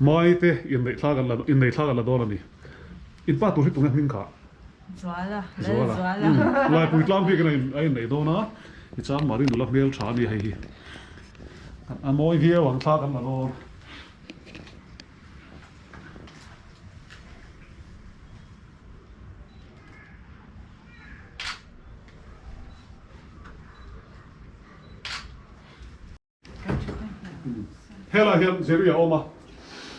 Mai te inneih thla kan la inneih thla kan la dawn a ni. In pa tur hi tunge hming kha? Zuala, Zuala. Lalzuala. Laipui tlang biakin a in a inneih dawn a, i chang Mari nula hmel tha a ni hei hi. A mawi viau ang thla kan la dawn. Helai hian Jerry a awm a,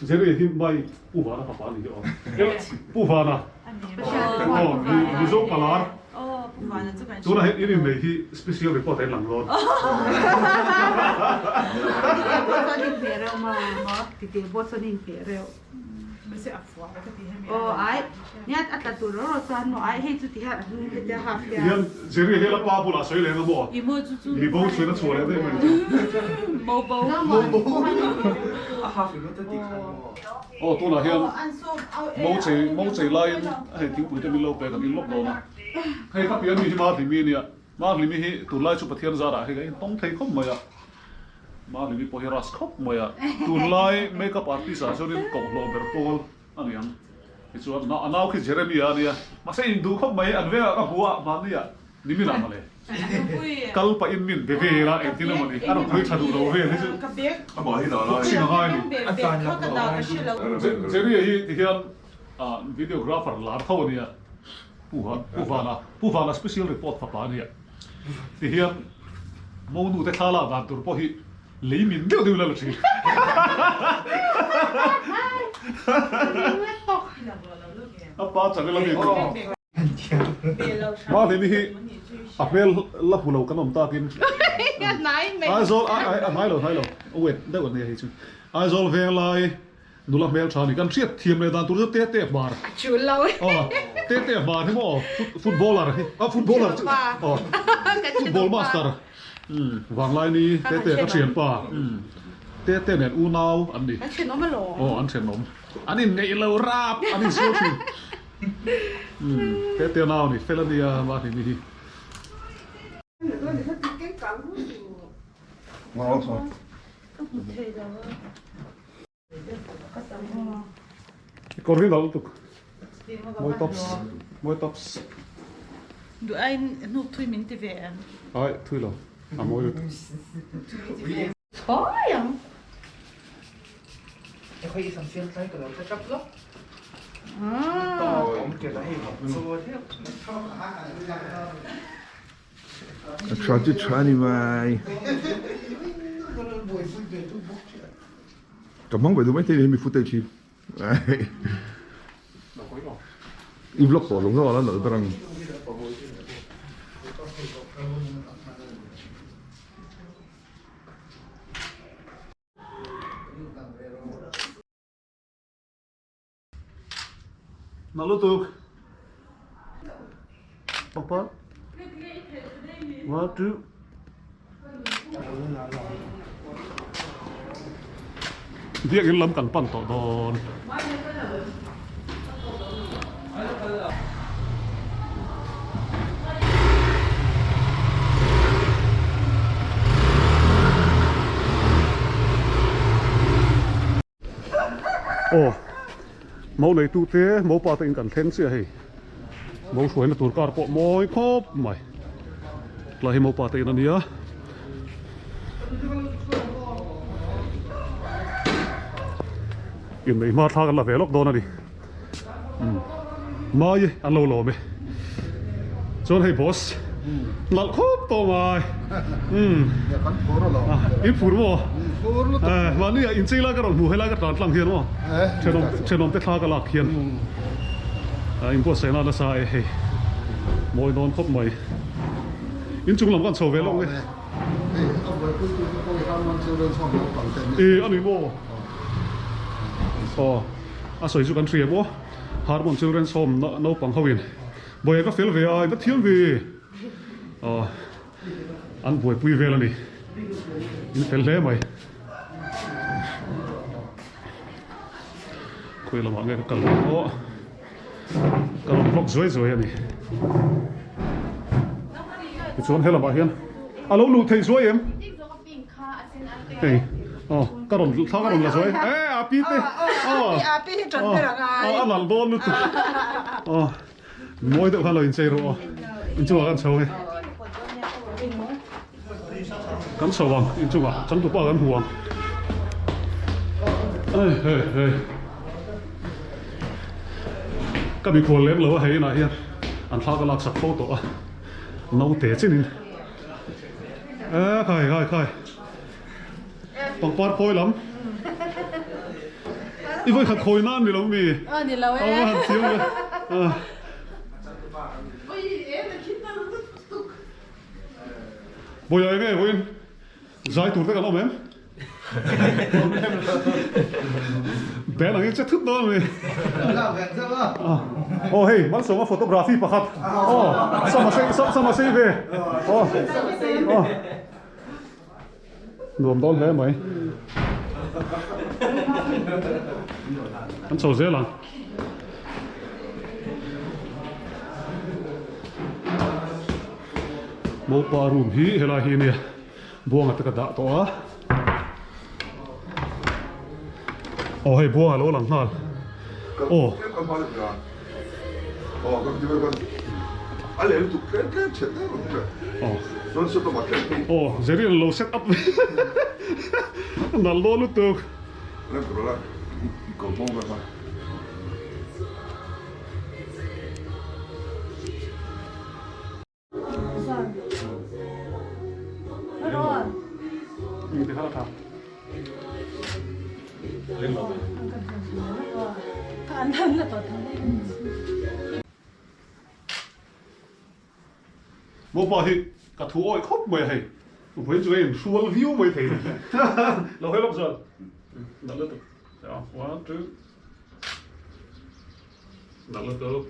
Jerry hi mai Pu Vana fapa a ni hi aw. Pu Vana aw Mizo Palar tunah hian in innei hi special report a inlang dawn. Tihian Jerry hi la pa bulah sawi leh ang a maw? Mi bo chhuin a chhuah leh daih mai chu. Aw tunah hian mo chei mo chei laiin hei thingpui te min lo pek an in lawk dawn a. Hei ka pian mi hi Mahlimi a nia. Mahlimi hi tunlai chu Pathian zarah hei ka intawng thei khawp mai a. Mahlimi pawh hi ras khawp mai a, tunlai makeup artist ah chuanin koh hlawh ber pawl a ni ang. Tichuan a nau khi Jeremy a nia, mahse induh khawp mai an vengah ka hmu a, mahni ah nimin ah mawle. Kal pahin min be vel a, engtin emaw ni, a rawn hawi tha duh lo vel hi chu chhin a ngai a ni. Jerry hi tihian videographer lar tho a nia, Pu Vana, Pu Vana special report fapa a nia. Tihian monu te thla lak dan tur pawh hi lei min deuh deuh la la thin. A pa channel a mi tur. Mahlimi hi a hmel la hmu lo kan awm takin Aizawl a hnai lo hnai lo wait deuh an nia hei chu Aizawl Venglai Nula hmel tha ni kan hriat thiam leh dan tur chu Tete Hmar. A chul lo. Aw Tete Hmar hi maw footballer hi a footballer chu aw football master vanglai ni Tete ka thianpa Tete nen unau an ni. An thenawm alawm. Aw an thenawm. An inngeih lo rap an insual thin. Tete nau ni fel ania mahni hi. Kawr hi nalh lutuk mawi tops mawi tops. Duh aiin hnuk thui min ti ve em? Ai thui lo a mawi lutuk. Chhawi ang. A tha chu tha ni mai. Ka hmang ve duh mai thei ni hemi footage hi. I vlog tawh lo zawk a la nalh ber ang. Nalh lutuk. Pangpar. One, two. Biakin lam kan pan tawh dawn. Aw mo neitu te mo pa te in kan thleng chiah hei mo hruaina tur kar pawh mawi khawp mai tlai hi mo pa te in a nia. Inneih hma thla kan la ve lawk dawn a ni mai an lo lawm e chuan hei boss nalh khawp tawh mai in phur maw mahni ah inchei lai ka rawn hmu helai ka tlan tlang hian maw thenawm thenawm te thla ka lak hian inbuatsaih na nasa e hei mawi dawn khawp mai inchung lam kan chho ve lawk nge. E a ni maw aw a sawi chu kan hria maw Harmon Children's Home naupang ho in buai ka fel ve a ka thiam ve aw an buaipui vel a ni in fel hle mai khawi lamah nge ka kal aw ka rawn vlog zuai zuai a ni tichuan helamah hian a lo luh theih zuai em hei aw ka rawn thla ka rawn la zuai e a. pi te. Api hi ṭan ber ang ai. A nalh dawn lutuk. Mawi deuh khan lo inchei rawh aw. Inchungah kan chho ang e. Kan chho ang inchungah changtupa kan hmu ang. Hei hei hei. Ka mikhual lem lo a hei inah hian an thla ka laksak fo tawh a. Naute chinin. E khai khai khai. Pangpar khawi lam. I vawi khat khawi nan ni lo mi? A ni lo e. A han thiam le. Bawi ai nge vawiin zai tur te kan awm em? Ben angin che thut dawn mi. Oh hei Malsawma photography pakhat. Oh sama sei sama sei ve. Oh. Oh. Nuam dawn hle mai. Kan chho zel ang. Mopa room hi helai hi ania buanga te ka dah tawh a. Aw hei buanga lo lang nghal. Aw. Aw Jerry an lo set up nalh dawn lutuk. Mopa hi ka thu awih khawp mai a hei. Vawiin chu hei hrual viau mai thei lo hei lawk chuan. Nalh lutuk. One, two. Nalh lutuk.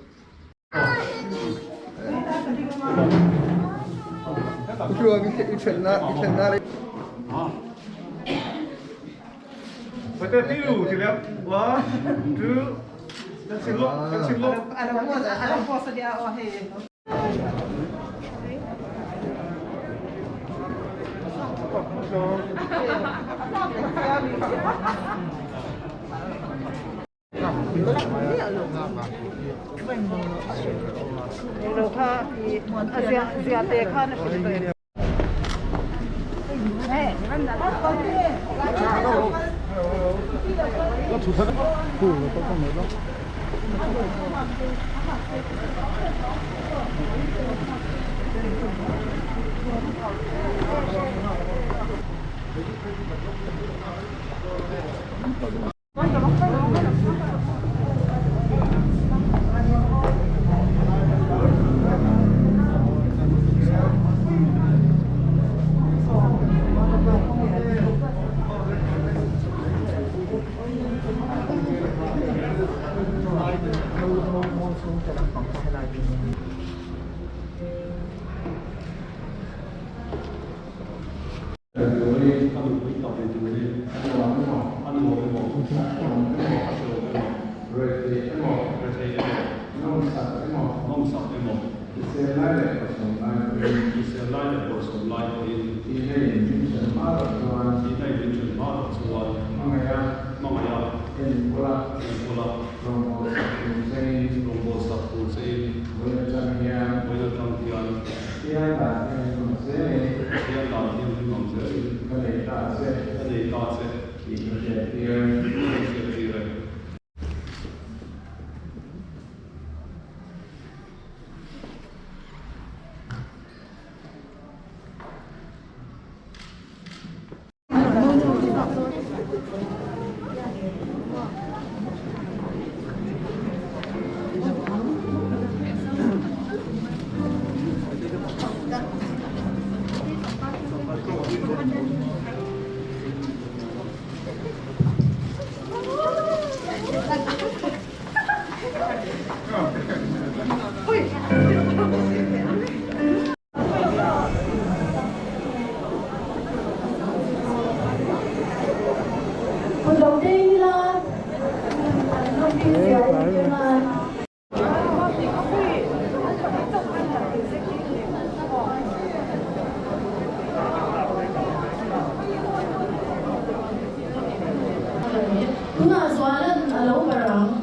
Tunah Zuala'n a lo bar ang.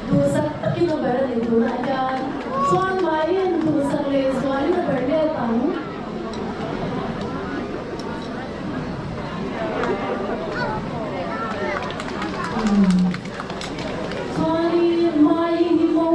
Duhsak takin a bar a ni tunah hian. Chuan Maiin duhsak leh Zualin a bar let ang. Chuanin Mai hi mo.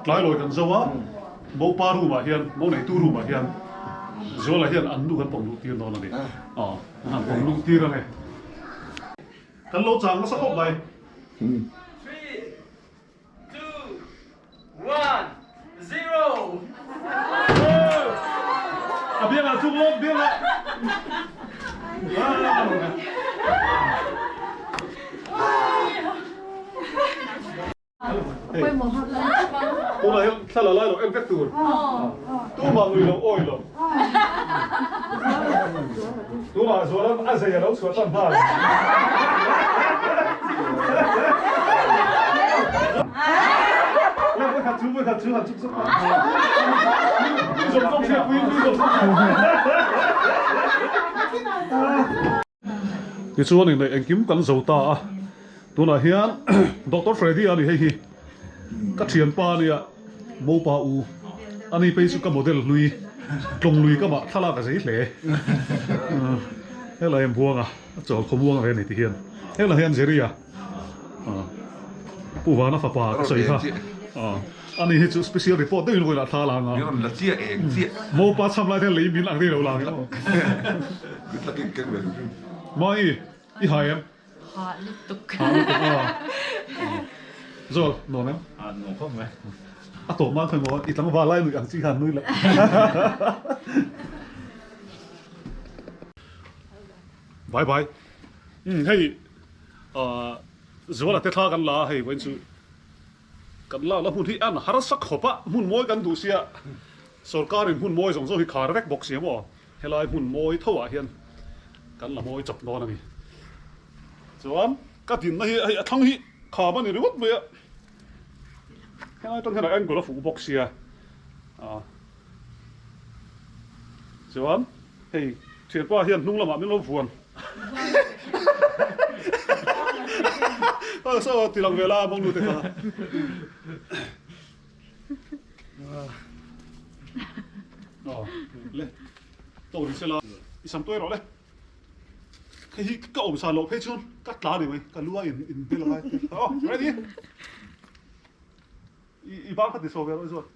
Tlai lawi kan zo a, Mopa room ah hian, Mo neitu room ah hian Zuala hian an nu kan pawm luh tir dawn a ni. An han pawm luh tir a ni. Kan lo chang nasa khawp mai. Three, two, one, zero. A biangah chung lawk biangah. Tunah hian thla la lai lo en vek tur. Tumah nui lo awi lo. Tunah Zualan a zei a lo chhuah tan nghal. Le voi khat chu voi khat chu han chuk chuk a. Nui zawng zawng hriat pui nui zawng zawng. Tichuan inneih engkim kan zo ta a, tunah hian Doctor Freddy a ni hei hi ka thianpa a nia, Mopa u a ni phei chu ka model hlui tlawng lui ka mah thlalak a zei hle. Helai hian Buanga a chawl khaw muang ve a ni ti hian helai hian Jerry a Pu Vana fapa ka sawi kha a ni hi chu special report deuhin vawilah thla la anga Mopa chham lai te hian lei min ang rei lo la ang. Mai, i hai em? Ha lutuk. Ha lutuk a. Zawl, nuam em? A nuam khawp mai. A tawp man khawi maw, i tlangval lai nuih ang chi khan nui la. Bye bye. Um hei Zuala te thla kan la a hei vawiin chu kan lak la hmun hi an harsa khawp a, hmun mawi kan duh sia sorkarin hmun mawi zawng zawng hi khar vek bawk sia maw. Helai hmun mawi tho ah hian kan la mawi chawp dawn a ni. Chuan ka dinna hi hei a thlang hi kham a ni ringawt mai a, helai atang hian a angle a fuh bawk sia ah chuan hei thianpa hian hnung lamah min lo vuan ha saw ti lang ve la mawng nu te kha. Le to ri sela i sam tuai rawh le hei hi ka awm sa loh phei chuan ka tla ni mai ka lu a in in bel a lai aw ready i i bang kha ti saw ve rawh zawt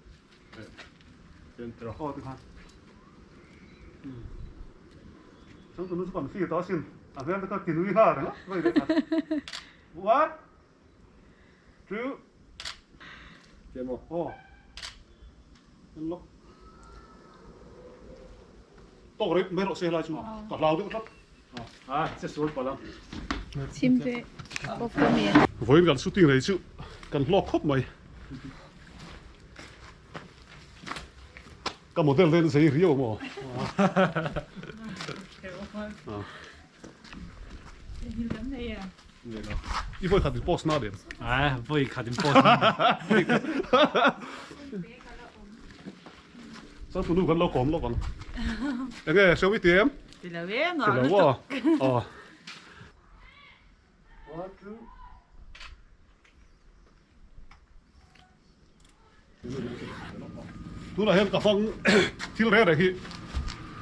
aw ti khan chuan tunu chu kan feel ta sin a hmel te kha ti nui nghal reng a vai leh kha one Two. Tiang aw. Lock. Tawk rei mai rawh se helai chu ka hlau deuh tlat. Ah, che sual palh ang. Chim te off ka mi. Vawiin kan shooting rei chu kan hlawk khawp mai. Ka model te zei riau maw. I vawi khat in post na dem. Ah, vawi khat in post na. Chuan tunu kan lo kawm lawk ang. Enge hriau i ti em? Ti lo e, nuam lutuk. Ti lo a. Aw. Tunah hian ka hmang thil reng reng hi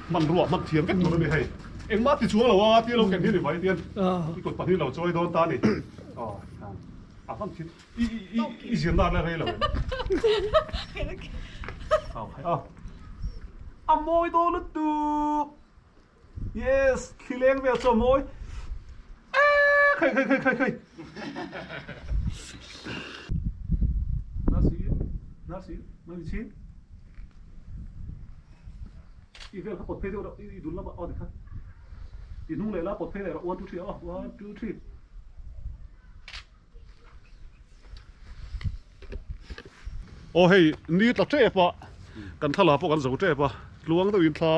hmanrua hman thiam vek tur a ni hei. Engmah ti chuang lo a tia lo ken hi ni mai tian i kut pahnih lo chawi dawn ta a ni. A hman thil i i i zirna la rei lo em? A mawi dawn lutuk. Yes, thli leng vel chu a mawi. Eee khai khai khai khai khai. Nasi, nasi, mami chin. I vel kha pawt phei deuh rawh, i dul lamah aw tikha. I hnung leh la pawt phei leh rawh, 1 2 3 aw, 1 2 3. Aw hei ni tla tep a kan thla la pawh kan zo tep a tluang deuh in thla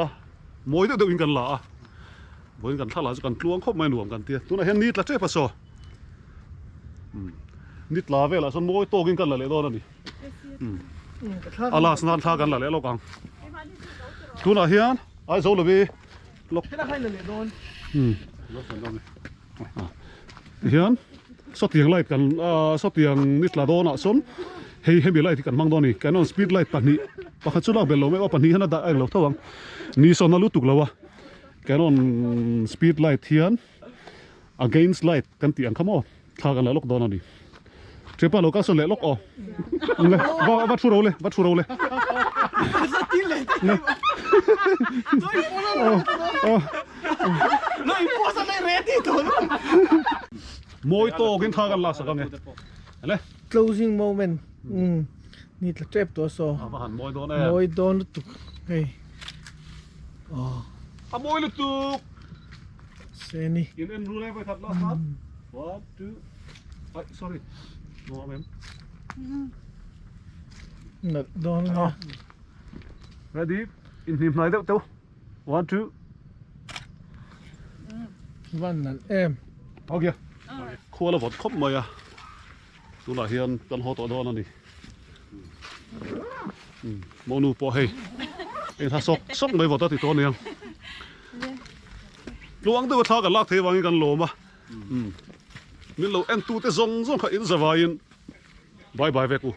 mawi deuh deuh in kan la a vawiin kan thla la chu kan tluang khawp mai nuam kan tia tunah hian ni tla tep a saw ni tla velah sawn mawi tawk in kan la leh dawn a ni a last nan thla kan la leh lawk ang tunah hian Aizawl lo i lawk Tihian sawtiang light kan ahh sawtiang ni tla dawnah sawn hei hemi light hi kan hmang dawn a ni canon speed light pahnih pakhat chu lak belh lo mai aw pahnih hian a dah a englo tho ang ni sawn a lutuk lo a canon speed light hian against light kan tih ang kha maw thla kan la lawk dawn a ni Chepa lo kal sawn leh lawk aw le va va thu ro le va thu ro le mawi tawkin tha kan lak sak ange le closing moment um ni tla tep to so a va han mawi dawn em mawi dawn lutuk hei oh a mawi lutuk se ni in en ru le voi khat last one one two ai sorry nuam em nalh dawn a ready in hnim hnai deuh teuh one two van nalh em okay khual a vawt khawp mai a tunah hian kan haw tawh dawn a ni monu pawh hei eng tha sawk sawk mai vawt a ti tawh a niang tluang deuh a thla kan lak thei avangin kan lawm a min lo en tute zawng zawng kha in zavaiin bye bye vek u.